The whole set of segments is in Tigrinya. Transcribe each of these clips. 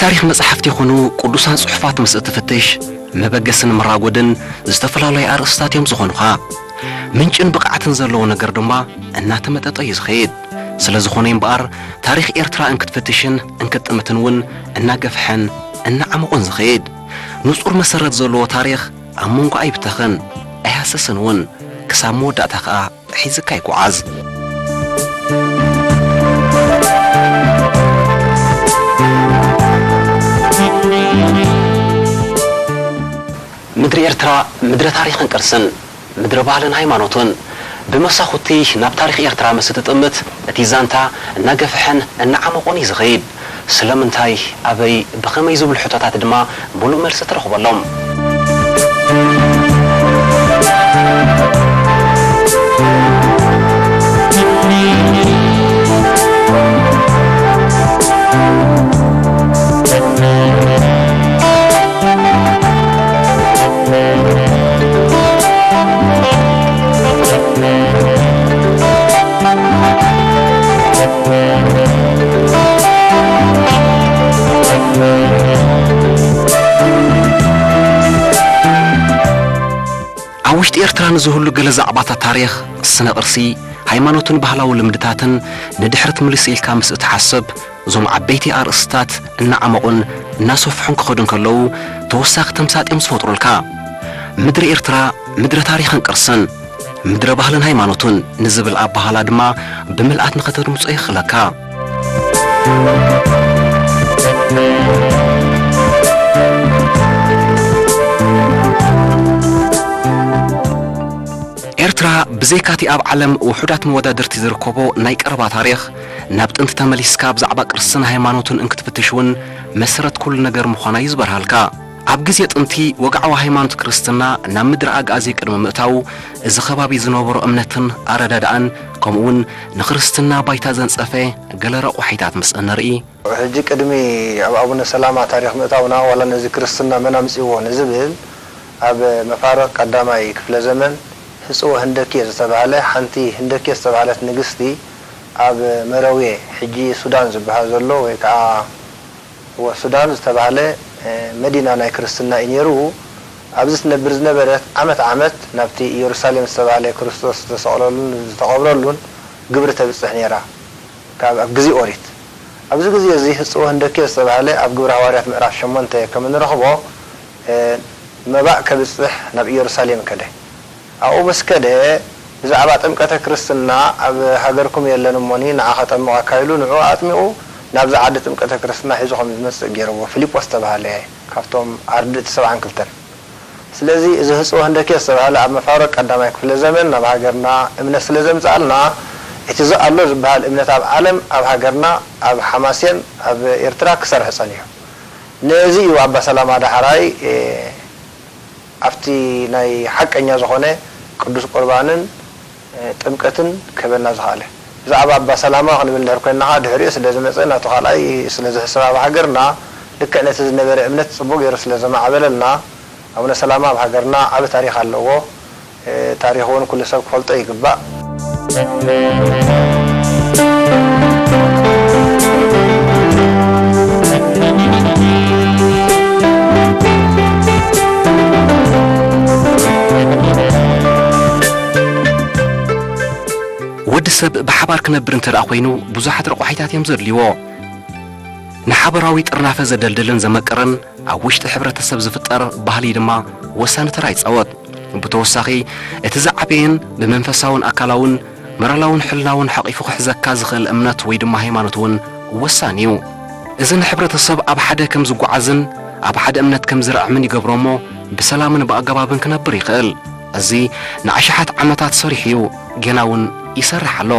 ታሪኽ መጻሕፍቲ ይኹኑ ቅዱሳት ጽሑፋት ምስ እትፍትሽ፣ መበገስን መራጎድን ዝተፈላለዩ ኣርእስታት እዮም ዝኾኑኻ። ምንጭን ብቕዓትን ዘለዎ ነገር ድማ እናተመጠጠ እዩ ዝኸይድ። ስለ ዝኾነ እምበኣር፣ ታሪኽ ኤርትራ እንክትፍትሽን እንክትጥምትን እውን እናገፍሐን እናዓመቑን ዝኸይድ። ንጹር መሰረት ዘለዎ ታሪኽ ኣብ መንጎ ኣይብተኽን፣ ኣይሃስስን እውን፣ ክሳብ መወዳእታ ከኣ ሒዝካ ይጉዓዝ። ምድሪ ኤርትራ ምድረ ታሪኽን ቅርስን፣ ምድረ ባህልን ሃይማኖትን፣ ብመሳኹቲ ናብ ታሪኽ ኤርትራ ምስ እትጥምት፣ እቲ ዛንታ እናገፍሐን እናዓመቖን እዩ ዝኸይድ። ስለምንታይ፣ ኣበይ፣ ብኸመይ ዝብሉ ሕቶታት ድማ ምሉእ መልሲ ትረኽበሎም። ኣብ ውሽጢ ኤርትራ ንዝህሉ ገለ ዛዕባታት ታሪኽ፣ ስነ ቅርሲ፣ ሃይማኖትን ባህላዊ ልምድታትን ንድሕሪት ምልስ ኢልካ ምስ እትሓስብ፣ እዞም ዓበይቲ ኣርእስትታት እናዓመቑን እናሰፍሑን ክኸዱ እንከለዉ፣ ተወሳኺ ተምሳጥ እዮም ዝፈጥሩልካ። ምድሪ ኤርትራ ምድሪ ታሪኽን ቅርስን፣ ምድሪ ባህልን ሃይማኖትን ንዝብል ኣበሃህላ ድማ ብምልኣት ንኸተድምጾ የኽእለካ። ኤርትራ ብዘይካቲ ኣብ ዓለም ውሑዳት መወዳድርቲ ዝርከቦ ናይ ቀረባ ታሪኽ፣ ናብ ጥንቲ ተመሊስካ ብዛዕባ ቅርስን ሃይማኖትን እንክትፍትሽ እውን መሰረት ኩሉ ነገር ምዃና እዩ ዝበርሃልካ። ኣብ ግዜ ጥንቲ ወግዓዊ ሃይማኖት ክርስትና ናብ ምድሪ ኣግኣዚ ቅድሚ ምእታዉ፣ እዚ ከባቢ ዝነበሮ እምነትን ኣረዳድኣን፣ ከምኡውን ንክርስትና ባይታ ዘንጸፈ ገለ ረቋሒታት ምስ እነርኢ፣ ሕጂ ቅድሚ ኣብ ኣቡነ ሰላማ ታሪኽ ምእታውና፣ ዋላ ነዚ ክርስትና መን ኣምጺእዎ ንዝብል፣ ኣብ መፋርቕ ቀዳማይ ክፍለ ዘመን ህጽወ ህንደኬ ዝተባህለ፣ ሓንቲ ህንደኬ ዝተባህለት ንግስቲ ኣብ መረዌ፣ ሕጂ ሱዳን ዝበሃል ዘሎ ወይ ከዓ ወሱዳን ዝተባህለ፣ እ፣ መዲና ናይ ክርስትና እዩ ነይሩ። ኣብዚ ትነብር ዝነበረት ዓመት ዓመት ናብቲ ኢየሩሳሌም ዝተባህለ ክርስቶስ ዝተሰቕለሉን ዝተቐብረሉን ግብሪ ተብጽሕ ነይራ። ካብ፣ ኣብ ግዜ ኦሪት። ኣብዚ ግዜ እዚ ህጽወ ህንደኬ ዝተባህለ ኣብ ግብረ ሃዋርያት ምዕራፍ ሸሞንተ ከም እንረኽቦ፣ እ፣ መባእ ከብጽሕ ናብ ኢየሩሳሌም ከደ። ኣብኡ ምስ ከደ፣ ብዛዕባ ጥምቀተ ክርስትና ኣብ ሃገርኩም የለን እሞኒ ንዓ ኸጠምቐካ ኢሉ ንዕኡ ኣጥሚቑ ናብዛ ዓዲ ጥምቀተ ክርስትና ሒዙ ከም ዝመጽእ ገይርዎ፣ ፊልጶስ ዝተባህለ ካብቶም ኣርድእቲ ሰብዓን ክልተን። ስለዚ እዚ ህጽወ ህንደኬ ዝተባህለ ኣብ መፋርቕ ቀዳማይ ክፍለ ዘመን ናብ ሃገርና እምነት ስለ ዘምጽኣልና፣ እቲ እዚ ኣሎ ዝበሃል እምነት ኣብ ዓለም፣ ኣብ ሃገርና፣ ኣብ ሓማሴን፣ ኣብ ኤርትራ ክሰርሕ ጸኒሑ። ነዚ እዩ ኣባ ሰላማ ዳሕራይ፣ እ፣ ኣብቲ ናይ ሓቀኛ ዝኾነ ቅዱስ ቁርባንን፣ እ፣ ጥምቀትን ክህበና ዝኸኣለ። ብዛዕባ ኣባ ሰላማ ክንብል እንድሕር ኮይንና ኸዓ፣ ድሕሪኡ ስለ ዝመጸ፣ ናቱ ካልኣይ ስለ ዝሕሰብ ኣብ ሃገርና፣ ልክዕ ነቲ ዝነበረ እምነት ጽቡቕ ገይሩ ስለ ዘማዕበለልና፣ ኣቡነ ሰላማ ኣብ ሃገርና ዓቢ ታሪኽ ኣለዎ። እ፣ ታሪኹ እውን ኩሉ ሰብ ክፈልጦ ይግባእ። ወዲ ሰብ ብሓባር ክነብር እንተ ደኣ ኮይኑ፣ ብዙሓት ረቋሒታት እዮም ዘድልይዎ። ንሓበራዊ ጥርናፈ ዘደልድልን ዘመቅርን፣ ኣብ ውሽጢ ሕብረተሰብ ዝፍጠር ባህሊ ድማ ወሳኒ ተራ ይጻወት። ብተወሳኺ፣ እቲ ዝዓበየን ብመንፈሳውን ኣካላውን መራላውን ሕልናውን ሓቒፉ ክሕዘካ ዝኽእል እምነት ወይ ድማ ሃይማኖት እውን ወሳኒ እዩ። እዚ ንሕብረተሰብ ኣብ ሓደ ከም ዝጓዓዝን ኣብ ሓደ እምነት ከም ዝርዕምን ይገብሮ እሞ፣ ብሰላምን ብኣገባብን ክነብር ይኽእል። እዚ ንኣሽሓት ዓመታት ሰሪሑ እዩ፣ ጌና እውን ይሰርሕ ኣሎ።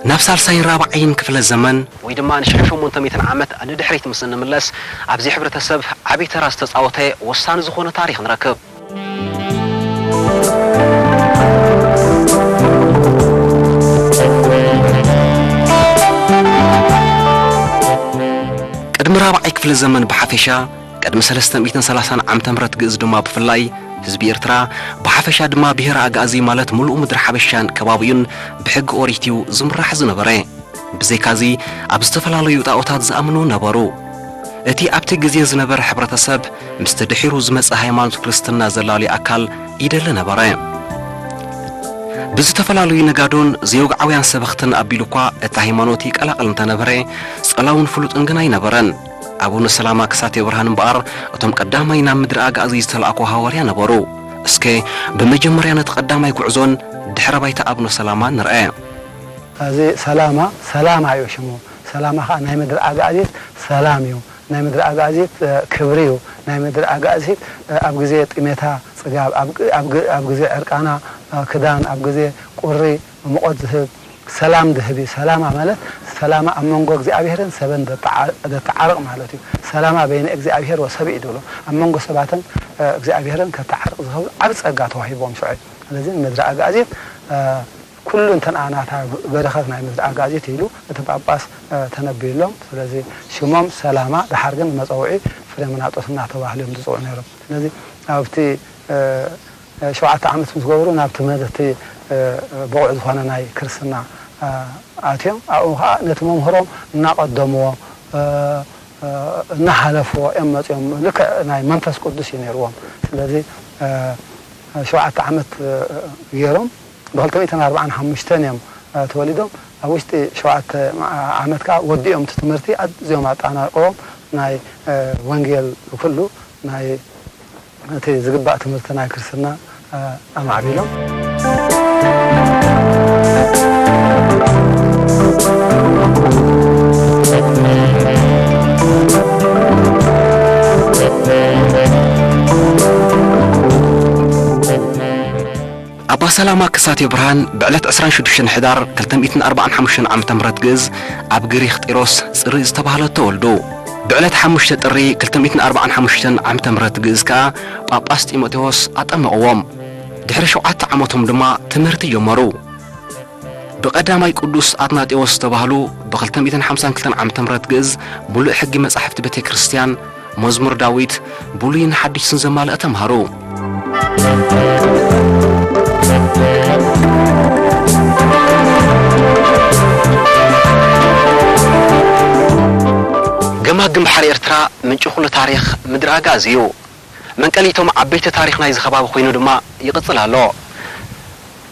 ናብ ሳልሳይን ራብዓይን ክፍለ ዘመን ወይ ድማ ንሽሕ ሸሞንተ ሚእትን ዓመት ንድሕሪት ምስ እንምለስ፣ ኣብዚ ሕብረተሰብ ዓቢ ተራ ዝተጻወተ ወሳኒ ዝኾነ ታሪኽ ንረክብ። ቅድሚ ራብዓይ ክፍለ ዘመን ብሓፈሻ፣ ቅድሚ ሰለስተ ሚእትን ሰላሳን ዓመተ ምህረት ግእዝ ድማ ብፍላይ፣ ህዝቢ ኤርትራ ብሓፈሻ ድማ ብሄረ ኣግኣዚ ማለት ምሉእ ምድሪ ሓበሻን ከባቢኡን ብሕጊ ኦሪት እዩ ዝምራሕ ዝነበረ። ብዘይካዚ፣ ኣብ ዝተፈላለዩ ጣኦታት ዝኣምኑ ነበሩ። እቲ ኣብቲ ግዜ ዝነበረ ሕብረተሰብ ምስቲ ድሒሩ ዝመጸ ሃይማኖት ክርስትና ዘላሊ ኣካል ይደሊ ነበረ። ብዝተፈላለዩ ነጋዶን ዘይወግዓውያን ሰበኽትን ኣቢሉ እኳ እቲ ሃይማኖት ይቀላቐል እንተነበረ፣ ጸላውን ፍሉጥን ግን ኣይነበረን። ኣቡነ ሰላማ ክሳቴ ብርሃን እምበኣር እቶም ቀዳማይ ናብ ምድሪ ኣጋዚ ዝተላእኩ ሃዋርያ ነበሩ። እስከ ብመጀመርያ ነቲ ቀዳማይ ጉዕዞን ድሕረ ባይታ ኣቡነ ሰላማን ንርአ። እዚ ሰላማ፣ ሰላማ እዩ ሽሙ። ሰላማ ኸዓ ናይ ምድሪ ኣጋዚት ሰላም እዩ። ናይ ምድሪ ኣጋዚት፣ እ፣ ክብሪ እዩ። ናይ ምድሪ ኣጋዚት፣ እ፣ ኣብ ግዜ ጥሜታ ጽጋብ፣ ኣብ ግ-፣ ኣብ ግ-፣ ኣብ ግዜ ዕርቃና፣ እ፣ ክዳን፣ ኣብ ግዜ ቁሪ ሙቐት ዝህብ፣ ሰላም ዝህብ እዩ። ሰላማ ማለት ሰላማ ኣብ መንጎ እግዚኣብሄርን ሰብን ዘተዓ-፣ ዘተዓርቕ ማለት እዩ። ሰላማ በይነ እግዚኣብሄር ወሰብ እዩ ዝብሎ። ኣብ መንጎ ሰባትን፣ እ፣ እግዚኣብሄርን ከተዓርቕ ዝኽእል ዓቢ ጸጋ ተዋሂብዎም ሽዑ። ስለዚ ንምድሪ ኣጋዚት፣ እ፣ ኩሉ እንተን ናታ በረኸት ናይ ምድሪ ኣጋዚት ኢሉ እቲ ጳጳስ፣ እ፣ ተነብዩሎም። ስለዚ ሽሞም ሰላማ፣ ደሓር ግን መጸውዒ ፍሬምናጦስ እናተባህሉ እዮም ዝጽውዑ ነይሮም። ስለዚ ኣብቲ፣ እ፣ እ፣ ሸውዓተ ዓመት ምስ ገበሩ ናብ ትምህርቲ፣ እ፣ ብቑዕ ዝኾነ ናይ ክርስትና፣ እ፣ ኣትዮም። ኣብኡ ኸዓ ነቲ መምህሮም እናቐደምዎ፣ እ፣ እ፣ እናሓለፍዎ እዮም መጺኦም። ልክዕ ናይ መንፈስ ቅዱስ እዩ ነይርዎም። ስለዚ፣ እ፣ ሸውዓተ ዓመት፣ እ፣ ገይሮም ብኽልተ ሚእትን ኣርባዓን ሓሙሽተን እዮም፣ እ፣ ተወሊዶም። ኣብ ውሽጢ ሸውዓተ ዓመት ከኣ ወዲኦም እቲ ትምህርቲ ኣዝዮም ኣጠናቂቖም ናይ፣ እ፣ ወንጌል ኩሉ ናይ እቲ ዝግባእ ትምህርቲ ናይ ክርስትና፣ እ፣ ኣማዕቢሎም። ኣባ ሰላማ ክሳቴ ብርሃን ብዕለት ዕስራን ሽዱሽተን ሕዳር ክልተ ሚእትን ኣርባዓን ሓሙሽተን ዓመተ ምህረት ግእዝ ኣብ ግሪኽ ጢሮስ ጽሪ ዝተባህለት ተወልዱ። ብዕለት ሓሙሽተ ጥሪ ክልተ ሚእትን ኣርባዓን ሓሙሽተን ዓመተ ምህረት ግእዝ ከኣ ጳጳስ ጢሞቴዎስ ኣጠመቕዎም። ድሕሪ ሸውዓተ ዓመቶም ድማ ትምህርቲ ጀመሩ። ብቐዳማይ ቅዱስ ኣትናቴዎስ ዝተባህሉ ብኽልተ ሚእትን ሓምሳን ክልተን ዓመተ ምህረት ግእዝ ምሉእ ሕጊ መጻሕፍቲ ቤተ ክርስቲያን፣ መዝሙር ዳዊት፣ ብሉይን ሓዲስን ዘማልአ ተምሃሩ። ገማግም ባሕሪ ኤርትራ ምንጪ ኩሉ ታሪኽ ምድሪ ኣጋዚ እዩ። መንቀሊቶም ዓበይቲ ታሪኽ ናይዚ ከባቢ ኮይኑ ድማ ይቕጽል ኣሎ።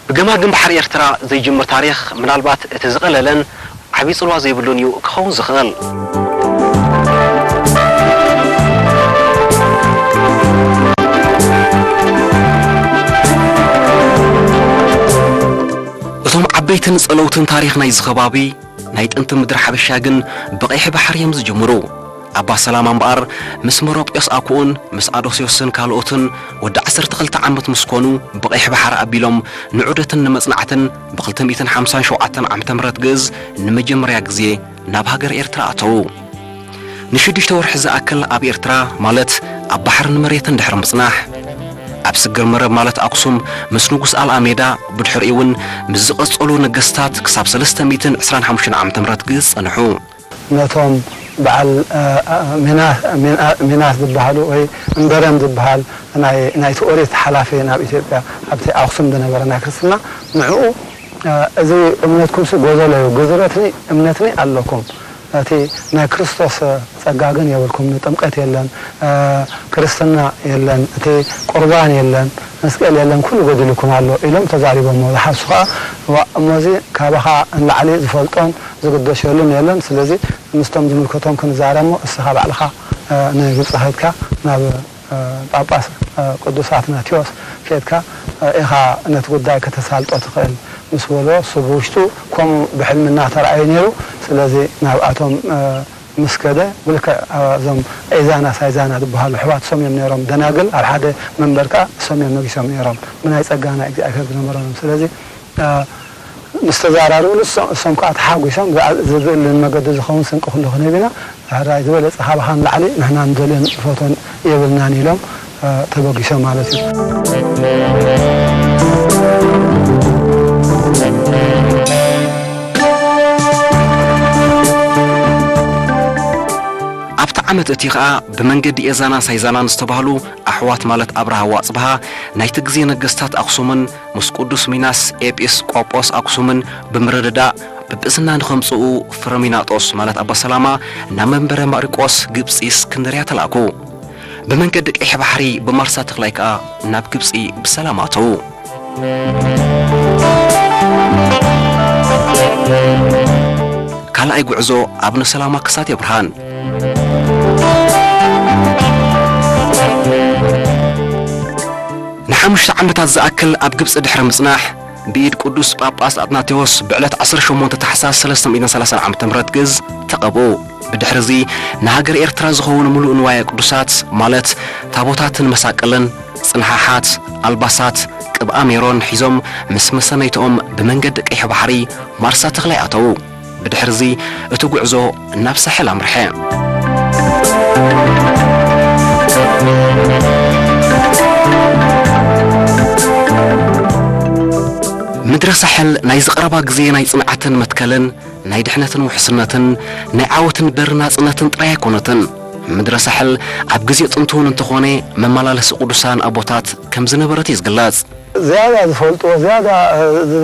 ብገማግም ባሕሪ ኤርትራ ዘይጅምር ታሪኽ፣ ምናልባት እቲ ዝቐለለን ዓቢ ጽልዋ ዘይብሉን እዩ ክኸውን ዝኽእል። እቶም ዓበይትን ጸለውትን ታሪኽ ናይዚ ከባቢ፣ ናይ ጥንቲ ምድሪ ሓበሻ ግን ብቐይሕ ባሕሪ እዮም ዝጅምሩ። ኣባ ሰላማ እምበኣር፣ ምስ መሮጴዎስ ኣኩኡን ምስ ኣዶስዮስን ካልኦትን ወዲ ዓሰርተ ክልተ ዓመት ምስ ኮኑ፣ ብቐይሕ ባሕሪ ኣቢሎም ንዑደትን ንመጽናዕትን ብኽልተ ሚእትን ሓምሳን ሸውዓተን ዓመተ ምህረት ግእዝ ንመጀመርያ ግዜ ናብ ሃገር ኤርትራ ኣተዉ። ንሽዱሽተ ወርሒ ዝኣክል ኣብ ኤርትራ፣ ማለት ኣብ ባሕርን መሬትን ድሕሪ ምጽናሕ፣ ኣብ ስግር መረብ ማለት ኣክሱም ምስ ንጉስ ኣልኣሜዳ፣ ብድሕሪኡ እውን ምስ ዝቐጸሉ ነገስታት ክሳብ ሰለስተ ሚእትን ዕስራን ሓሙሽተን ዓመተ ምህረት ግእዝ ጸንሑ። ነቶም በዓል፣ እ፣ እ፣ ሚና-፣ ሚና-፣ ሚናስ ዝበሃሉ ወይ እምበረም ዝበሃል ናይ፣ ናይቲ ኦሪት ሓላፊ ናብ ኢትዮጵያ ኣብቲ ኣክሱም ዝነበረ ናይ ክርስትና ንዕኡ፣ እ፣ እዚ እምነትኩምሲ ጎደሎ እዩ፣ ግዝረትኒ እምነትኒ ኣለኩም፣ እቲ ናይ ክርስቶስ ጸጋ ግን የብልኩምን፣ ጥምቀት የለን፣ እ፣ ክርስትና የለን፣ እቲ ቁርባን የለን፣ መስቀል የለን፣ ኩሉ ጎዲሉኩም ኣሎ ኢሎም ተዛሪቦሞ። ዝሓሱ ኸኣ፣ ዋእ፣ እሞ እዚ ካባኻ ንላዕሊ ዝፈልጦን ዝግደሸሉን የለን፣ ስለዚ ምስቶም ዝምልከቶም ክንዛረብ እሞ እስኻ ባዕልኻ፣ እ፣ ንግብጺ ከድካ ናብ ጳጳስ ቅዱስ ኣትናቴዎስ ኬድካ ኢኻ ነቲ ጉዳይ ከተሳልጦ ትኽእል ምስ በሎ፣ እሱ ብውሽጡ ከምኡ ብሕልሚ እናተረኣየ ነይሩ። ስለዚ ናብኣቶም ምስ ከደ፣ ብልክዕ እዞም ኤዛና ሳይዛና ዝበሃሉ ኣሕዋት እሶም እዮም ነይሮም፣ ደናግል ኣብ ሓደ መንበር ከኣ እሶም እዮም ነጊሶም ነይሮም፣ ብናይ ጸጋ ናይ እግዚኣብሔር ዝነበሮም። ስለዚ ምስ ተዘራረብሉ፣ እሶም ከኣ ተሓጒሶም፣ ዝኣዝእልን መገዲ ዝኸውን ስንቂ ኩሉ ክንህብ ኢና፣ ሕራይ ዝበለጸ ካባኻ ንላዕሊ ንሕና ንደልዮን ንፈትዎን የብልናን ኢሎም ተበጊሶም ማለት እዩ። ኣብቲ ዓመት እቲ ኸኣ ብመንገዲ ኤዛናን ሳይዛናን ዝተባህሉ ኣሕዋት ማለት ኣብርሃ ወኣጽብሃ ናይቲ ግዜ ነገስታት ኣኽሱምን ምስ ቅዱስ ሚናስ ኤጲስ ቆጶስ ኣክሱምን ብምርድዳእ ጵጵስና ንኸምጽኡ ፍረሚናጦስ ማለት ኣባ ሰላማ ናብ መንበረ ማሪቆስ ግብጺ እስክንድርያ ተላእኩ። ብመንገዲ ቀይሕ ባሕሪ ብማርሳ ተኽላይ ከኣ ናብ ግብጺ ብሰላም ኣተዉ። ካልኣይ ጉዕዞ ኣቡነ ሰላማ ክሳቴ ብርሃን። ንሓሙሽተ ዓመታት ዝኣክል ኣብ ግብጺ ድሕሪ ምጽናሕ፣ ብኢድ ቅዱስ ጳጳስ ኣትናቴዎስ ብዕለት ዓሰርተ ሸሞንተ ታሕሳስ ሰለስተ ሚእትን ሰላሳን ዓመተ ምህረት ግእዝ ተቐብኡ። ብድሕርዚ ንሃገር ኤርትራ ዝኸውን ምሉእ ንዋየ ቅዱሳት፣ ማለት ታቦታትን መሳቕልን፣ ጽንሓሓት፣ ኣልባሳት፣ ቅብኣ ሜሮን ሒዞም ምስ መሰነይትኦም ብመንገዲ ቀይሕ ባሕሪ ማርሳ ተኽላይ ኣተዉ። ብድሕርዚ እቲ ጉዕዞ ናብ ሳሕል ኣምርሐ። ምድረ ሳሕል ናይዚ ቀረባ ግዜ ናይ ጽንዓትን መትከልን፣ ናይ ድሕነትን ውሕስነትን፣ ናይ ዓወትን በሪ ናጽነትን ጥራይ ኣይኮነትን። ምድረ ሳሕል ኣብ ግዜ ጥንቲ እውን እንተኾነ መመላለሲ ቅዱሳን ኣቦታት ከም ዝነበረት እዩ ዝግለጽ። ዝያዳ ዝፈልጥዎ፣ ዝያዳ፣ እ፣ ዝ-፣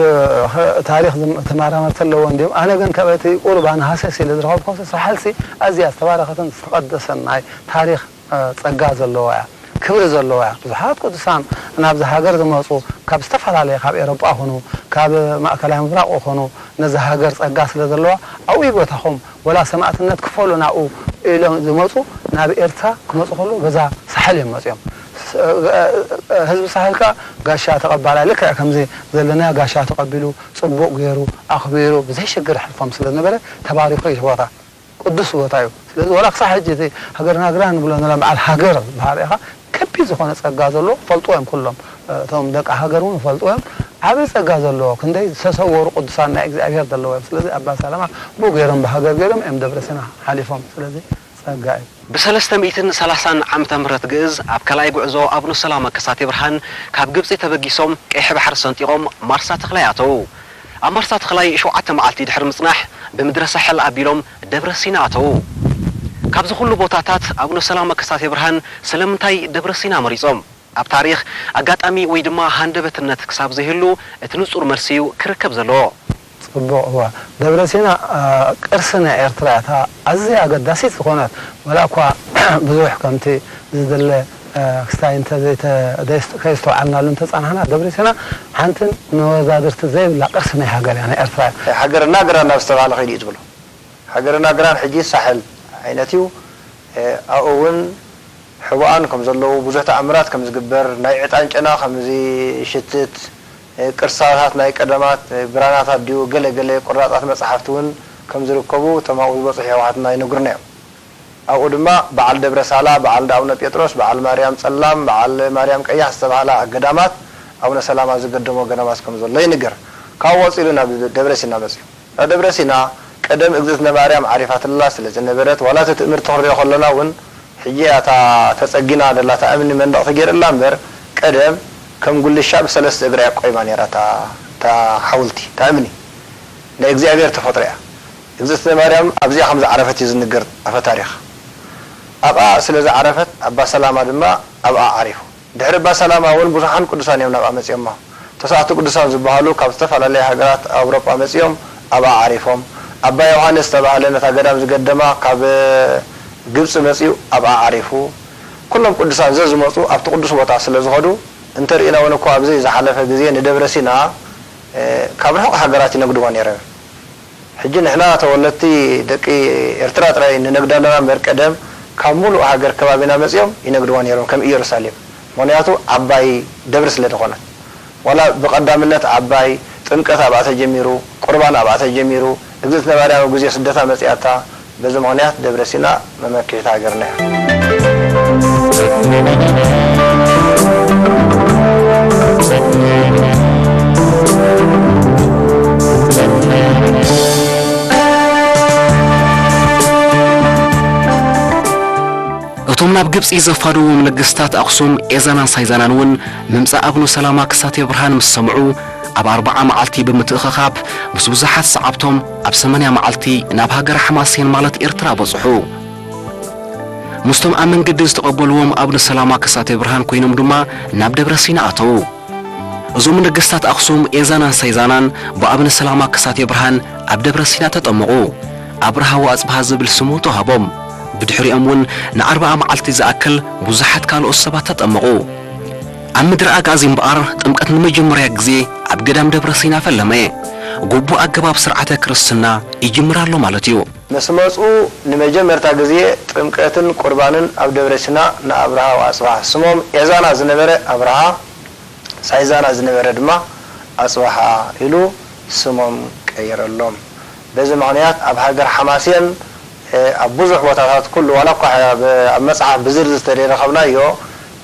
ኸ-፣ ታሪኽ ዝም-፣ ተመራመርቲ ኣለዎ እንድዮም። ኣነ ግን ካብ እቲ ቁሩብ ኣነ ሃሰስ ኢለ ዝረኸብኩ ሳሕልሲ ኣዝያ ዝተባረኸትን ዝተቐደሰን ናይ ታሪኽ፣ እ፣ ጸጋ ዘለዋ እያ፣ ክብሪ ዘለዋ እያ። ብዙሓት ቅዱሳን ናብዚ ሃገር ዝመጹ ካብ ዝተፈላለየ፣ ካብ ኤሮጳ ኹኑ፣ ካብ ማእከላይ ምብራቕ ኹኑ፣ ነዚ ሃገር ጸጋ ስለ ዘለዋ ኣብኡ ይበታኹም ወላ ሰማእትነት ክፈሉ ናብኡ ኢሎም ዝመጹ፣ ናብ ኤርትራ ክመጹ ከለዉ በዛ ሳሕል እዮም መጺኦም። ስ-፣ እ፣ እ፣ ህዝቢ ሳሕል ከኣ ጋሻ ተቐባላይ፣ ልክዕ ከምዚ ዘለናዮ ጋሻ ተቐቢሉ፣ ጽቡቕ ገይሩ፣ ኣኽቢሩ፣ ብዘይ ሽግር የሕልፎም ስለ ዝነበረ፣ ተባሪኹ እዩ እቲ ቦታ። ቅዱስ ቦታ እዩ። ስለዚ ወላ ክሳዕ ሕጂ እቲ ሃገርና ግራ ንብሎ ንብሎ በዓል ሃገር ዝበሃል ኢኻ፣ ከቢድ ዝኾነ ጸጋ ዘለዎ ፈልጥዎ እዮም ኩሎም። እቶም ደቂ ሃገር እውን ፈልጥዎ እዮም። ዓቢ ጸጋ ዘለዎ፣ ክንደይ ዝተሰወሩ ቅዱሳን ናይ እግዚኣብሔር ዘለዉ እዮም። ስለዚ ኣባ ሰላማ ብኡ ገይሮም፣ ብሃገር ገይሮም እዮም ደብረ ሲና ሓሊፎም። ስለዚ ጸጋ እዩ። ብሰለስተ ሚእትን ሰላሳን ዓመተ ምህረት ግእዝ ኣብ ካልኣይ ጉዕዞ ኣቡነ ሰላማ ከሳቴ ብርሃን ካብ ግብጺ ተበጊሶም ቀይሕ ባሕሪ ሰንጢቖም ማርሳ ተኽላይ ኣተዉ። ኣብ ማርሳ ተኽላይ ሸውዓተ መዓልቲ ድሕሪ ምጽናሕ ብምድረ ሳሕል ኣቢሎም ደብረ ሲና ኣተዉ። ካብዚ ኩሉ ቦታታት ኣቡነ ሰላማ ከሳቴ ብርሃን ስለምንታይ ደብረ ሲና መሪጾም? ኣብ ታሪኽ ኣጋጣሚ ወይ ድማ ሃንደበትነት ክሳብ ዘይህሉ፣ እቲ ንጹር መልሲ እዩ ክርከብ ዘለዎ። ጽቡቕ፣ እዋ። ደብረ ሲና፣ አ፣ ቅርሲ ናይ ኤርትራ እያ። እታ ኣዝያ ኣገዳሲት ዝኾነት፣ ወላ እኳ ብዙሕ ከምቲ ዝድለ፣ አ፣ ክስታይ እንተ ዘይተ-፣ ዘይስ-፣ ከይስተውዓልናሉ እንተጸናሕና፣ ደብረ ሲና ሓንትን መወዳድርቲ ዘይብላ ቅርሲ ናይ ሃገር እያ፣ ናይ ኤርትራ እያ። ሃገርና ግራና ዝተባህለ ከይዱ እዩ ትብሎ። ሃገርና ግራን ሕጂ ሳሕል ዓይነት እዩ። እ፣ ኣብኡ እውን ሕቡኣን ከም ዘለዉ፣ ብዙሕ ተኣምራት ከም ዝግበር፣ ናይ ዕጣን ጨና ከም ዝሽትት፣ እ፣ ቅርሳታት ናይ ቀደማት፣ እ፣ ብራናታት ድዩ፣ ገለ ገለ ቁራጻት መጻሕፍቲ እውን ከም ዝርከቡ እቶም ኣብኡ ዝበጽሑ የሕዋትና ይነግሩና እዮም። ኣብኡ ድማ በዓል ደብረ ሳላ፣ በዓል እንዳ ኣቡነ ጴጥሮስ፣ በዓል ማርያም ጸላም፣ በዓል ማርያም ቀያሕ ዝተባህላ ገዳማት፣ ኣቡነ ሰላማ ዝገደሞ ገዳማት ከም ዘሎ ይንገር። ካብኡ ቀጺሉ ናብ ደብረ ሲና መጺኡ። ኣብ ደብረ ሲና ቀደም እግዝእትነ ማርያም ዓሪፋትላ ስለ ዝነበረት፣ ዋላ እቲ ትእምርቲ ክንሪኦ ከለና እውን፣ ሕጂ እያ እታ ተጸጊና ዘላ እታ እምኒ መንደቕ ተገይርላ እምበር፣ ቀደም ከም ጉልሻ ብሰለስተ እግራ እያ ቆይማ ነይራ እታ፣ እታ ሓውልቲ፣ እታ እምኒ። ናይ እግዚኣብሔር ተፈጥሮ እያ። እግዝእትነ ማርያም ኣብዚኣ ከም ዝዓረፈት እዩ ዝንገር ኣፈ ታሪኽ። ኣብኣ ስለ ዝዓረፈት፣ ኣባ ሰላማ ድማ ኣብኣ ዓሪፉ። ድሕሪ ኣባ ሰላማ እውን ብዙሓን ቅዱሳን እዮም ናብኣ መጺኦማ። ተስዓቱ ቅዱሳን ዝበሃሉ ካብ ዝተፈላለያ ሃገራት ኣውሮጳ መጺኦም ኣብኣ ዓሪፎም። ኣባ ዮሃንስ ዝተባህለ ነታ ገዳም ዝገደማ ካብ ግብጺ መጺኡ ኣብኣ ዓሪፉ። ኩሎም ቅዱሳን ዘዝመጹ ኣብቲ ቅዱስ ቦታ ስለ ዝኸዱ፣ እንተርኢና እውን እኮ ኣብዚ ዝሓለፈ ግዜ ንደብረ ሲና፣ እ፣ ካብ ርሑቕ ሃገራት ይነግድዋ ነይሮም። ሕጂ ንሕና ተወለድቲ ደቂ ኤርትራ ጥራይ ንነግዳ ኣለና እምበር፣ ቀደም ካብ ሙሉእ ሃገር ከባቢና መጺኦም ይነግድዋ ነይሮም፣ ከም ኢየሩሳሌም። ምኽንያቱ ዓባይ ደብሪ ስለ ዝኾነት። ዋላ ብቐዳምነት ዓባይ ጥምቀት ኣብኣ ተጀሚሩ፣ ቁርባን ኣብኣ ተጀሚሩ፣ እግዝእትነ ማርያም ኣብ ግዜ ስደታ መጺኣታ፣ በዚ ምኽንያት ደብረ ሲና መመክሒት ሃገርና እያ። እቶም ናብ ግብጺ ዘፋነዎም ነገስታት ኣኽሱም ኤዛናን ሳይዛናን እውን ምምጻእ ኣቡነ ሰላማ ክሳቴ ብርሃን ምስ ሰምዑ፣ ኣብ ኣርብዓ መዓልቲ ብምትእኽኻብ ምስ ብዙሓት ሰዓብቶም ኣብ ሰማንያ መዓልቲ ናብ ሃገረ ሓማሴን ማለት ኤርትራ በጽሑ። ምስቶም ኣብ መንገዲ ዝተቐበልዎም ኣቡነ ሰላማ ከሳቴ ብርሃን ኮይኖም ድማ ናብ ደብረ ሲና ኣተዉ። እዞም ነገስታት ኣኽሱም ኤዛናን ሳይዛናን ብኣብነ ሰላማ ከሳቴ ብርሃን ኣብ ደብረ ሲና ተጠመቑ። ኣብርሃ ወኣጽብሃ ዝብል ስሙ ተዋህቦም። ብድሕሪኦም እውን ንኣርብዓ መዓልቲ ዝኣክል ብዙሓት ካልኦት ሰባት ተጠመቑ። ኣብ ምድሪ ኣግኣዚ እምበኣር ጥምቀት ንመጀመርያ ግዜ ኣብ ገዳም ደብረ ሲና ፈለመ። ግቡእ ኣገባብ ስርዓተ ክርስትና ይጅምር ኣሎ ማለት እዩ። ምስ መጹ ንመጀመርታ ግዜ ጥምቀትን ቁርባንን ኣብ ደብረ ሲና ንኣብርሃ ወኣጽብሃ፣ ስሞም ኤዛና ዝነበረ ኣብርሃ፣ ሳይዛና ዝነበረ ድማ ኣጽብሃ ኢሉ ስሞም ቀየረሎም። በዚ ምኽንያት ኣብ ሃገር ሓማሴን፣ እ፣ ኣብ ብዙሕ ቦታታት ኩሉ፣ ዋላ እኳ ብ-፣ ኣብ መጽሓፍ ብዝርዝር ተደይረኸብናዮ፣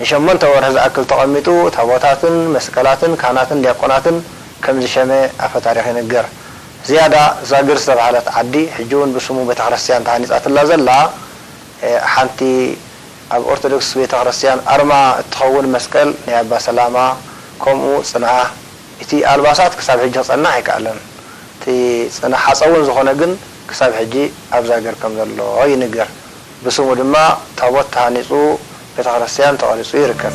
ንሸሞንተ ወርሒ ዝኣክል ተቐሚጡ፣ ታቦታትን መስቀላትን ካህናትን ዲያቆናትን ከም ዝሸመ ኣፈ ታሪኽ ይንገር። ዝያዳ ዛግር ዝተባህለት ዓዲ፣ ሕጂ እውን ብስሙ ቤተክርስትያን ተሃኒጻትላ ዘላ፣ እ፣ ሓንቲ ኣብ ኦርቶዶክስ ቤተክርስትያን ኣርማ እትኸውን መስቀል ናይ ኣባ ሰላማ፣ ከምኡ ጽንዓህ። እቲ ኣልባሳት ክሳብ ሕጂ ክጸንዕ ኣይከኣለን። እቲ ጽንሕ ሓጸውን ዝኾነ ግን ክሳብ ሕጂ ኣብ ዛግር ከም ዘሎ ይንገር። ብስሙ ድማ ታቦት ተሃኒጹ፣ ቤተክርስትያን ተቐሪጹ ይርከብ።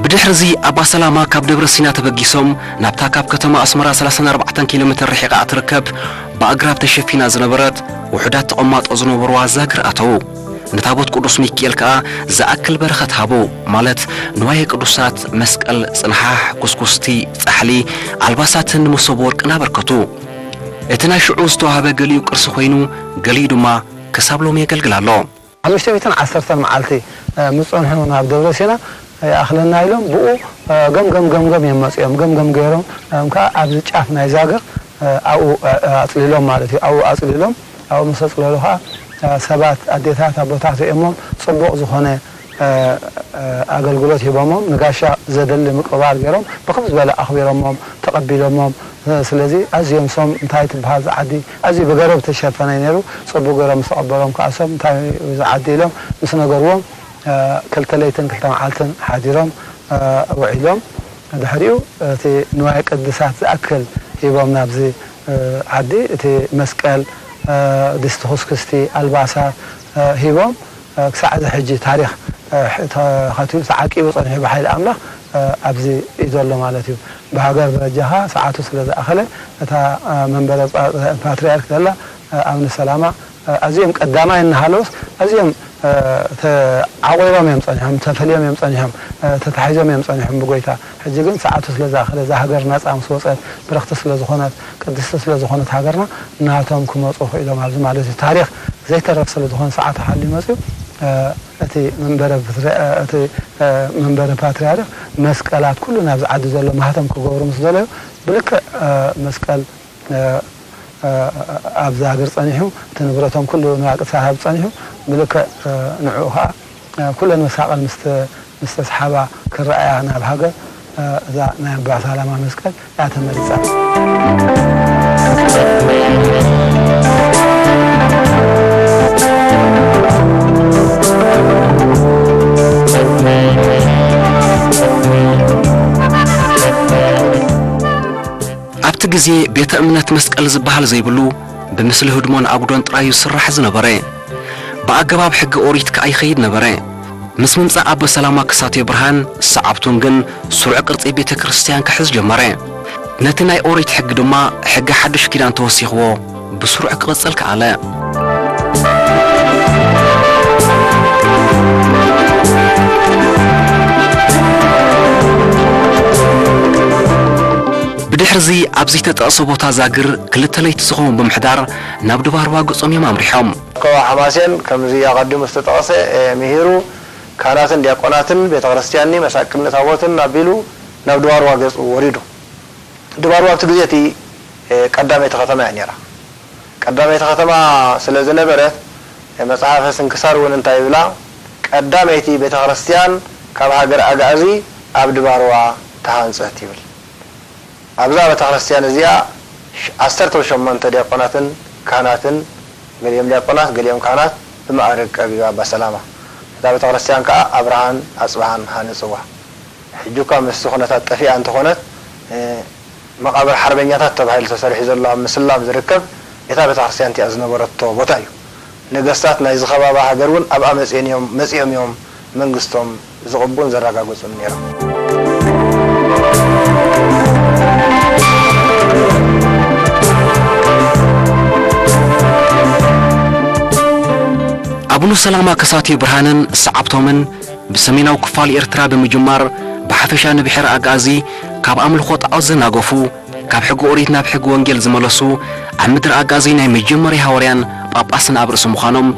ብድሕርዚ ኣባ ሰላማ ካብ ደብረ ሲና ተበጊሶም ናብታ ካብ ከተማ ኣስመራ ሰላሳን ኣርባዕተን ኪሎ ሜትር ርሒቓ እትርከብ ብኣግራብ ተሸፊና ዝነበረት ውሑዳት ተቐማጦ ዝነበርዋ ዛግር ኣተዉ። ንታቦት ቅዱስ ሚካኤል ከኣ ዝኣክል በረኸት ሃቡ፣ ማለት ንዋየ ቅዱሳት፣ መስቀል፣ ጽንሓሕ፣ ኩስኩስቲ፣ ጻሕሊ፣ ኣልባሳትን መሶብ ወርቅን ኣበርከቱ። እቲ ናይ ሽዑ ዝተዋህበ ገሊኡ ቅርሲ ኮይኑ፣ ገሊኡ ድማ ክሳብ ሎሚ የገልግል ኣሎ። ሓሙሽተ ሚእትን ዓሰርተን መዓልቲ፣ እ፣ ምስ ጸንሑ ናብ ደብረ ሲና ይኣኽለና ኢሎም ብኡ፣ እ፣ ገምገም ገምገም እዮም መጺኦም። ገምገም ገይሮም፣ እም፣ ከኣ ኣብዚ ጫፍ ናይ ዛግር፣ እ፣ ኣብኡ፣ እ፣ ኣጽሊሎም ማለት እዩ። ኣብኡ ኣጽሊሎም፣ ኣብኡ ምስ ኣጽለሉ ከኣ፣ እ፣ ሰባት፣ ኣዴታት፣ ኣቦታት ርእዮሞም ጽቡቕ ዝኾነ፣ እ፣ እ፣ ኣገልግሎት ሂቦሞም፣ ንጋሻ ዘደሊ ምቅርባር ገይሮም፣ ብኽብ ዝበለ ኣኽቢሮሞም፣ ተቐቢሎሞም። እ፣ ስለዚ ኣዝዮም ሶም እንታይ ትበሃል እዛ ዓዲ፣ ኣዝዩ ብገረብ ተሸፈነ ነይሩ። ጽቡቕ ገይሮም ምስ ተቐበሎም ከኣ ሶም እንታይ እዩ እዛ ዓዲ ኢሎም ምስ ነገርዎም፣ እ፣ ክልተ ለይትን ክልተ መዓልትን ሓዲሮም፣ እ፣ ውዒሎም። ድሕሪኡ እቲ ንዋየ ቅድሳት ዝኣክል ሂቦም ናብዚ፣ እ፣ ዓዲ፣ እቲ መስቀል፣ እ፣ ድስቲ ኩስኩስቲ፣ ኣልባሳት፣ እ፣ ሂቦም፣ እ፣ ክሳዕ እዚ ሕጂ ታሪኽ፣ እ፣ ሕ-፣ ተኸቲሉ ተዓቂቡ ጸኒሑ ብሓይሊ ኣምላኽ፣ እ፣ ኣብዚ እዩ ዘሎ ማለት እዩ። ብሃገር ደረጃ ኸኣ ሰዓቱ ስለ ዝኣኸለ እታ፣ እ፣ መንበረ ጳ-፣ ፓትርያርክ ዘላ፣ እ፣ ኣብነ ሰላማ፣ እ፣ ኣዝዮም ቀዳማይ እናሃለውስ ኣዝዮም፣ እ፣ ተዓቑሮም እዮም ጸኒሖም፣ ተፈልዮም እዮም ጸኒሖም፣ እ፣ ተታሒዞም እዮም ጸኒሖም ብጎይታ። ሕጂ ግን ሰዓቱ ስለ ዝኣኸለ እዛ ሃገር ናጻ ምስ ወጸት፣ ብርኽቲ ስለ ዝኾነት፣ ቅድስቲ ስለ ዝኾነት ሃገርና፣ ናቶም ክመጹ ክኢሎም ኣብዚ ማለት እዩ። ታሪኽ ዘይተረፍ ስለ ዝኾነ ሰዓቱ ሓልዩ መጽዩ፣ እ፣ እቲ መንበረ ፕትሪ-፣ እ፣ እቲ፣ እ፣ መንበረ ፓትርያርክ መስቀላት ኩሉ ናብዚ ዓዲ ዘሎ ማህተም ክገብሩ ምስ ደለዩ፣ ብልክዕ፣ እ፣ መስቀል፣ እ፣ እ፣ ኣብዚ ሃገር ጸኒሑ፣ እቲ ንብረቶም ኩሉ ንዋየ ቅድሳት ኣብ ጸኒሑ፣ ብልክዕ፣ እ፣ ንዕኡ ኸኣ፣ እ፣ ኩለን መሳቕል ምስ ተ-፣ ምስ ተስሓባ ክረኣያ ናብ ሃገር፣ እ፣ እዛ ናይ ኣባ ሰላማ መስቀል እያ ተመሪጻ። ኣብቲ ግዜ ቤተ እምነት መስቀል ዝበሃል ዘይብሉ፣ ብምስሊ ህድሞን ኣጉዶን ጥራይ እዩ ዝስራሕ ዝነበረ። ብኣገባብ ሕጊ ኦሪት ከኣ ይኸይድ ነበረ። ምስ ምምጻእ ኣበ ሰላማ ክሳቴ ብርሃን፣ ሰዓብቱን ግን ስሩዕ ቅርጺ ቤተ ክርስቲያን ክሕዝ ጀመረ። ነቲ ናይ ኦሪት ሕጊ ድማ ሕጊ ሓድሽ ኪዳን ተወሲኽዎ ብስሩዕ ክቕጽል ከኣለ። ብድሕርዚ ኣብ ዘይተጠቕሰ ቦታ ዛግር ክልተ ለይቲ ዝኸውን ብምሕዳር ናብ ድባርዋ ገጾም እዮም ኣምሪሖም። ከዋ ሓማሴን ከምዚ ኣቐዲሙ ዝተጠቕሰ፣ እ፣ ምሂሩ፣ ካህናትን ዲያቆናትን ቤተ ክርስቲያንኒ መሳቅልኒ ታቦትን ኣቢሉ ናብ ድባርዋ ገጹ ወሪዱ። ድባርዋ ኣብቲ ግዜ እቲ፣ እ፣ ቀዳመይቲ ከተማ እያ ነይራ። ቀዳመይቲ ከተማ ስለ ዝነበረት፣ እ፣ መጽሓፈ ስንክሳር እውን እንታይ ይብላ? ቀዳመይቲ ቤተ ክርስቲያን ካብ ሃገር ኣግኣዚ ኣብ ድባርዋ ተሃንጸት ይብል። ኣብዛ ቤተ ክርስቲያን እዚኣ ሽ-፣ ዓሰርተ ሸሞንተ ዲያቆናትን ካህናትን፣ ገሊኦም ዲያቆናት፣ ገሊኦም ካህናት ብማዕርግ ቀቢኡ ኣባ ሰላማ። እታ ቤተ ክርስቲያን ከኣ ኣብርሃን ኣጽብሃን ሃነጽዋ። ሕጂ እኳ ምስቲ ኩነታት ጠፊኣ እንተኾነት፣ መቓብር ሓርበኛታት ተባሂሉ ተሰሪሑ ዘሎ ኣብ ምስላም ዝርከብ እታ ቤተክርስትያን እቲኣ ዝነበረቶ ቦታ እዩ። ነገስታት ናይዚ ከባቢ ሃገር እውን ኣብኣ መጺኦም እዮም፣ መጺኦም እዮም መንግስቶም ዝቕቡን ዘረጋግጹን ነይሮም። ኣቡነ ሰላማ ከሳቴ ብርሃንን ሰዓብቶምን ብሰሜናዊ ክፋል ኤርትራ ብምጅማር፣ ብሓፈሻ ንብሕር ኣግኣዚ ካብ ኣምልኾ ጣዖት ዘናገፉ፣ ካብ ሕጊ ኦሪት ናብ ሕጊ ወንጌል ዝመለሱ፣ ኣብ ምድሪ ኣግኣዚ ናይ መጀመርያ ሃዋርያን ጳጳስን ኣብ ርእሲ ምዃኖም፣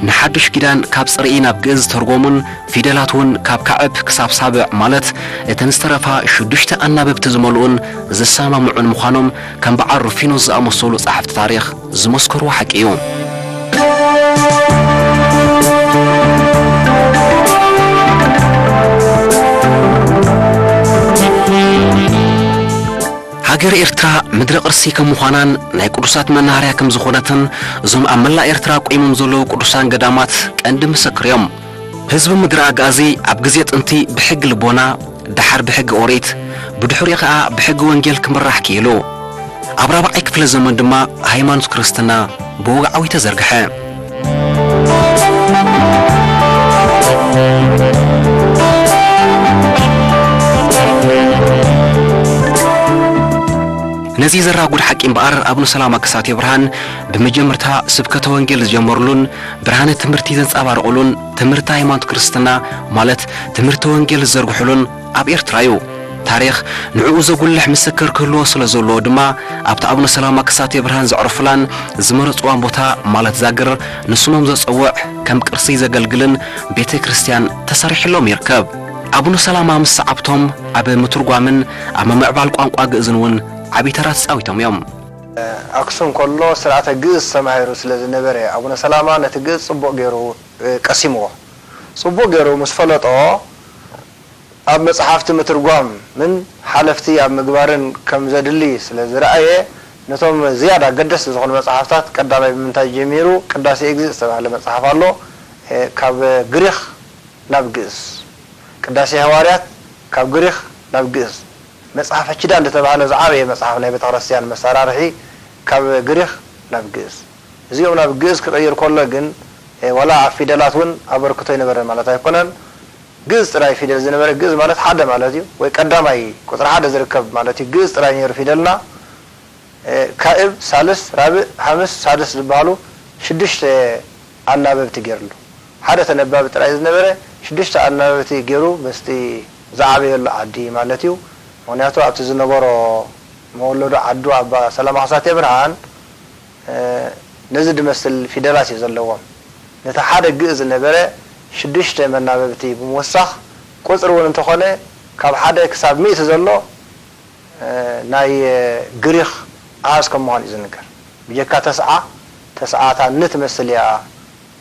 ንሓድሽ ኪዳን ካብ ጽርኢ ናብ ግእዝ ዝተርጎሙን፣ ፊደላት እውን ካብ ካዕብ ክሳብ ሳብዕ፣ ማለት እተን ዝተረፋ ሽዱሽተ ኣናበብቲ ዝመልኡን ዝሰማምዑን ምዃኖም፣ ከም በዓል ሩፊኖስ ዝኣመሰሉ ጸሓፍቲ ታሪኽ ዝመስከርዎ ሓቂ እዩ። ሃገረ ኤርትራ ምድረ ቅርሲ ከም ምዃናን ናይ ቅዱሳት መናሃርያ ከም ዝኾነትን፣ እዞም ኣብ መላእ ኤርትራ ቆይሞም ዘለዉ ቅዱሳን ገዳማት ቀንዲ ምስክር እዮም። ህዝቢ ምድረ ኣግኣዚ ኣብ ግዜ ጥንቲ ብሕጊ ልቦና፣ ደሓር ብሕጊ ኦሪት፣ ብድሕሪኡ ኸኣ ብሕጊ ወንጌል ክምራሕ ክኢሉ። ኣብ ራብዓይ ክፍለ ዘመን ድማ ሃይማኖት ክርስትና ብወግዓዊ ተዘርግሐ። ነዚ ዘራጉድ ሓቂ እምበኣር፣ ኣቡነ ሰላማ ከሳቴ ብርሃን ብመጀመርታ ስብከተ ወንጌል ዝጀመሩሉን ብርሃነ ትምህርቲ ዘንጸባረቑሉን፣ ትምህርቲ ሃይማኖት ክርስትና፣ ማለት ትምህርቲ ወንጌል ዝዘርግሑሉን ኣብ ኤርትራ እዩ። ታሪኽ ንዕኡ ዘጉልሕ ምስክር ክህልዎ ስለ ዘለዎ ድማ፣ ኣብቲ ኣቡነ ሰላማ ከሳቴ ብርሃን ዘዕረፉላን ዝመረጽዋን ቦታ፣ ማለት ዛግር፣ ንስሞም ዘጸውዕ፣ ከም ቅርሲ ዘገልግልን ቤተ ክርስቲያን ተሰሪሕሎም ይርከብ። ኣቡነ ሰላማ ምስ ሰዓብቶም ኣብ ምትርጓምን ኣብ ምምዕባል ቋንቋ ግእዝን እውን ዓቢ ተራ ተጻዊቶም እዮም። ኣክሱም ከሎ ስርዓተ ግእዝ ተማሂሩ ስለ ዝነበረ፣ ኣቡነ ሰላማ ነቲ ግእዝ ጽቡቕ ገይሩ፣ እ፣ ቀሲምዎ። ጽቡቕ ገይሩ ምስ ፈለጦ፣ ኣብ መጽሓፍቲ ምትርጓምን ሓለፍቲ ኣብ ምግባርን ከም ዘድሊ ስለ ዝረኣየ፣ ነቶም ዝያዳ ኣገደስቲ ዝኾኑ መጽሓፍታት ቀዳማይ ብምንታይ ጀሚሩ? ቅዳሴ እግዚእ ዝተባህለ መጽሓፍ ኣሎ፣ እ፣ ካብ ግሪኽ ናብ ግእዝ። ቅዳሴ ሃዋርያት ካብ ግሪኽ ናብ ግእዝ። መጽሓፈ ኪዳን ዝተባህለ ዝዓበየ መጽሓፍ ናይ ቤተክርስትያን መሰራርሒ ካብ ግሪኽ ናብ ግእዝ። እዚኦም ናብ ግእዝ ክቕይር ከሎ ግን፣ እ፣ ዋላ ኣብ ፊደላት እውን ኣበርክቶ ይነበረ ማለት ኣይኮነን። ግእዝ ጥራይ ፊደል ዝነበረ፣ ግእዝ ማለት ሓደ ማለት እዩ፣ ወይ ቀዳማይ ቁጽሪ ሓደ ዝርከብ ማለት እዩ። ግእዝ ጥራይ ነይሩ ፊደልና። እ፣ ካእብ፣ ሳልስ፣ ራብእ፣ ሃምስ፣ ሳድስ ዝበሃሉ ሽዱሽተ ኣናበብቲ ገይርሉ። ሓደ ተነባቢ ጥራይ ዝነበረ ሽዱሽተ ኣናበብቲ ገይሩ ምስቲ ዝዓበየሉ ዓዲ ማለት እዩ። ምኽንያቱ ኣብቲ ዝነበሮ መወለዶ ዓዱ ኣባ ሰላማ ከሳቴ ብርሃን፣ እ፣ ነዚ ድመስል ፊደላት እዩ ዘለዎም። ነቲ ሓደ ግእዝ ዝነበረ ሽዱሽተ መናበብቲ ብምውሳኽ፣ ቁጽሪ እውን እንተኾነ ካብ ሓደ ክሳብ ሚእቲ ዘሎ፣ እ፣ ናይ ግሪኽ ኣሃዝ ከም ምዃኑ እዩ ዝንገር። ብጀካ ተስዓ፣ ተስዓታ ን ትመስል እያ፣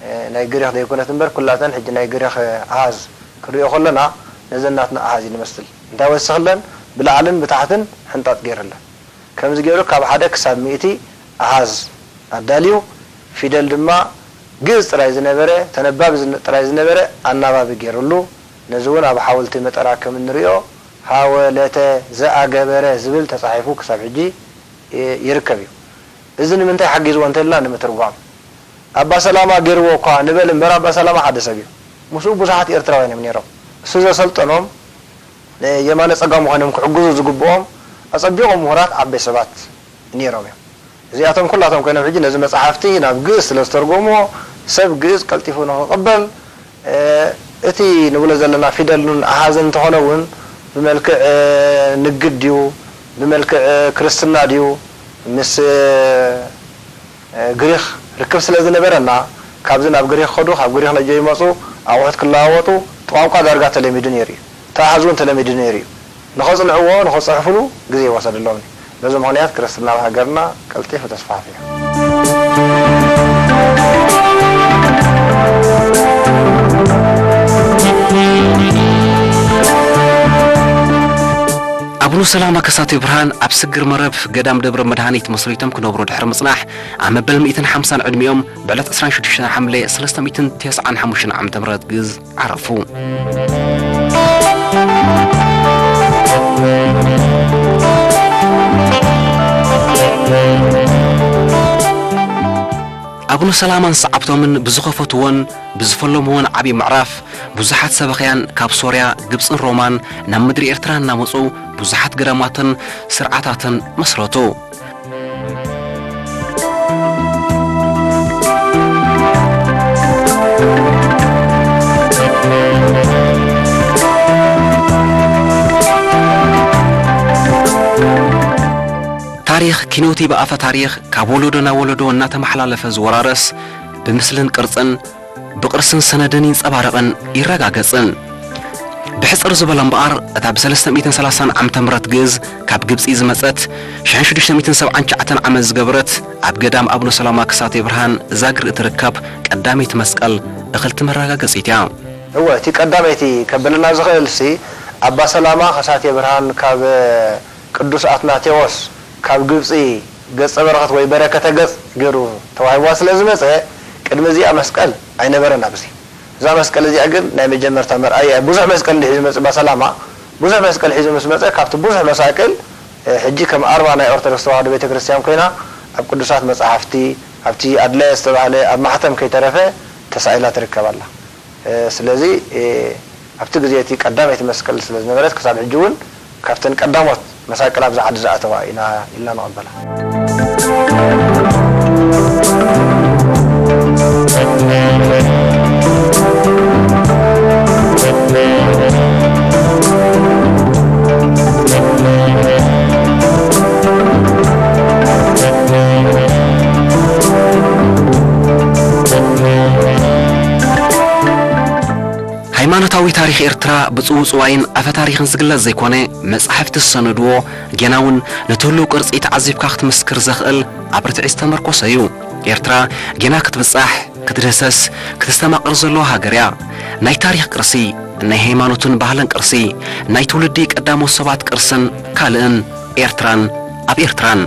እ፣ ናይ ግሪኽ ዘይኮነት እምበር፣ ኩላተን ሕጂ ናይ ግሪኽ ኣሃዝ ክንሪኦ ከለና ነዘን ናትና ኣሃዝ እዩ ዝመስል። እንታይ ወሲኽለን? ብላዕልን ብታሕትን ሕንጣጥ ገይርለን። ከምዚ ገይሩ ካብ ሓደ ክሳብ ሚእቲ ኣሃዝ ኣዳልዩ፣ ፊደል ድማ ግእዝ ጥራይ ዝነበረ፣ ተነባቢ ዝነ-፣ ጥራይ ዝነበረ ኣናባቢ ገይሩሉ። ነዚ እውን ኣብ ሓወልቲ መጠራ ከም እንሪኦ፣ ሃወለተ ዘኣገበረ ዝብል ተጻሒፉ ክሳብ ሕጂ ይ-፣ ይርከብ እዩ። እዚ ንምንታይ ሓጊዝዎ እንተልና፣ ንምትርጓም። ኣባ ሰላማ ገይርዎ እኳ ንበል እምበር፣ ኣባ ሰላማ ሓደ ሰብ እዩ። ምስኡ ብዙሓት ኤርትራውያን እዮም ነይሮም። እሱ ዘሰልጠኖም፣ የማነ ጸጋሙ ኮይኖም ክሕግዙ ዝግብኦም ኣጸቢቖም ምሁራት ዓበይ ሰባት ነይሮም እዮም። እዚኣቶም ኩላቶም ኮይኖም ሕጂ ነዚ መጽሓፍቲ ናብ ግእዝ ስለ ዝተርጎምዎ፣ ሰብ ግእዝ ቀልጢፉ ንኽቕበል፣ እ፣ እቲ ንብሎ ዘለና ፊደልን ኣሃዝን እንተኾነ እውን ብመልክዕ፣ እ፣ ንግድ ድዩ፣ ብመልክዕ፣ እ፣ ክርስትና ድዩ፣ ምስ፣ እ፣ እ፣ ግሪኽ ርክብ ስለ ዝነበረና፣ ካብዚ ናብ ግሪኽ ከዱ፣ ካብ ግሪኽ ነጆ ይመጹ፣ ኣቑሑት ክለዋወጡ፣ እቲ ቋንቋ ዳርጋ ተለሚዱ ነይሩ እዩ። እቲ ኣሃዝ እውን ተለሚዱ ነይሩ እዩ። ንኸጽንዕዎ፣ ንኸጽሕፉሉ ግዜ ይወሰደሎም እዩ። በዚ ምኽንያት ክርስትና ኣብ ሃገርና ቀልጢፉ ተስፋሕፊሑ። ኣቡነ ሰላማ ከሳቴ ብርሃን ኣብ ስግር መረብ ገዳም ደብረ መድሃኒት መስሪቶም ክነብሩ ድሕሪ ምጽናሕ፣ ኣብ መበል ሚእትን ሓምሳን ዕድሚኦም ብዕለት ዕስራን ሽዱሽተን ሓምለ ሰለስተ ሚእትን ተስዓን ሓሙሽተን ዓመተ ምህረት ግእዝ ዓረፉ። ኣቡነ ሰላማን ሰዓብቶምን ብዝኸፈትዎን ብዝፈለምዎን ዓብዪ ምዕራፍ፣ ብዙሓት ሰበኽያን ካብ ሶርያ፣ ግብጽን ሮማን ናብ ምድሪ ኤርትራ እናመጹ ብዙሓት ገዳማትን ስርዓታትን መስረቱ። ታሪኽ ኪኖቲ ብኣፈ ታሪኽ ካብ ወለዶ ናብ ወለዶ እናተመሓላለፈ ዝወራረስ፣ ብምስልን ቅርጽን፣ ብቕርስን ሰነድን ይንጸባረቕን ይረጋገጽን። ብሕጽር ዝበለ እምበኣር፣ እታ ብ ሰለስተ ሚእትን ሰላሳን ዓመተ ምህረት ግእዝ ካብ ግብጺ ዝመጸት፣ ሽሕን ሽዱሽተ ሚእትን ሰብዓን ትሽዓተን ዓመት ዝገበረት፣ ኣብ ገዳም ኣቡነ ሰላማ ክሳቴ ብርሃን ዛግር እትርከብ ቀዳመይቲ መስቀል እኽልቲ መረጋገጺት እያ። እወ፣ እቲ ቀዳመይቲ ከብለና ዝኽእልሲ፣ ኣባ ሰላማ ከሳቴ ብርሃን ካብ ቅዱስ ኣትናቴዎስ ካብ ግብጺ ገጸ በረኸት ወይ በረከተ ገጽ ገይሩ ተዋሂብዋ ስለ ዝመጸ፣ ቅድሚ እዚኣ መስቀል ኣይነበረን ኣብዚ። እዛ መስቀል እዚኣ ግን ናይ መጀመርታ መርኣያ እያ። ብዙሕ መስቀል እንዲሕ ዝመጽእ ባሰላማ፣ ብዙሕ መስቀል ሒዙ ምስ መጸ፣ ካብቲ ብዙሕ መሳቅል፣ እ፣ ሕጂ ከም ኣርማ ናይ ኦርቶዶክስ ተዋህዶ ቤተክርስትያን ኮይና፣ ኣብ ቅዱሳት መጻሕፍቲ፣ ኣብቲ ኣድላየ ዝተባህለ ኣብ ማሕተም ከይተረፈ ተሳኢላ ትርከብ ኣላ። እ፣ ስለዚ፣ እ፣ ኣብቲ ግዜ እቲ ቀዳመይቲ መስቀል ስለ ዝነበረት፣ ክሳብ ሕጂ እውን ካብተን ቀዳሞት መሳቅል ኣብዚ ዓዲ ዝኣተዋ ኢና ኢልና ንቐበላ። ሃይማኖታዊ ታሪኽ ኤርትራ ብጽውጽዋይን ኣፈ ታሪኽን ዝግለጽ ዘይኮነ፣ መጻሕፍቲ ዝሰነድዎ፣ ጌና እውን ነቲ ህሉው ቅርጺ ተዓዚብካ ክትምስክር ዘኽእል ኣብ ርትዒ ዝተመርኮሰ እዩ። ኤርትራ ጌና ክትብጻሕ፣ ክትድህሰስ፣ ክትስተማቕር ዘለዋ ሃገር እያ። ናይ ታሪኽ ቅርሲ፣ ናይ ሃይማኖትን ባህልን ቅርሲ፣ ናይ ትውልዲ ቀዳሞት ሰባት ቅርስን ካልእን ኤርትራን ኣብ ኤርትራን።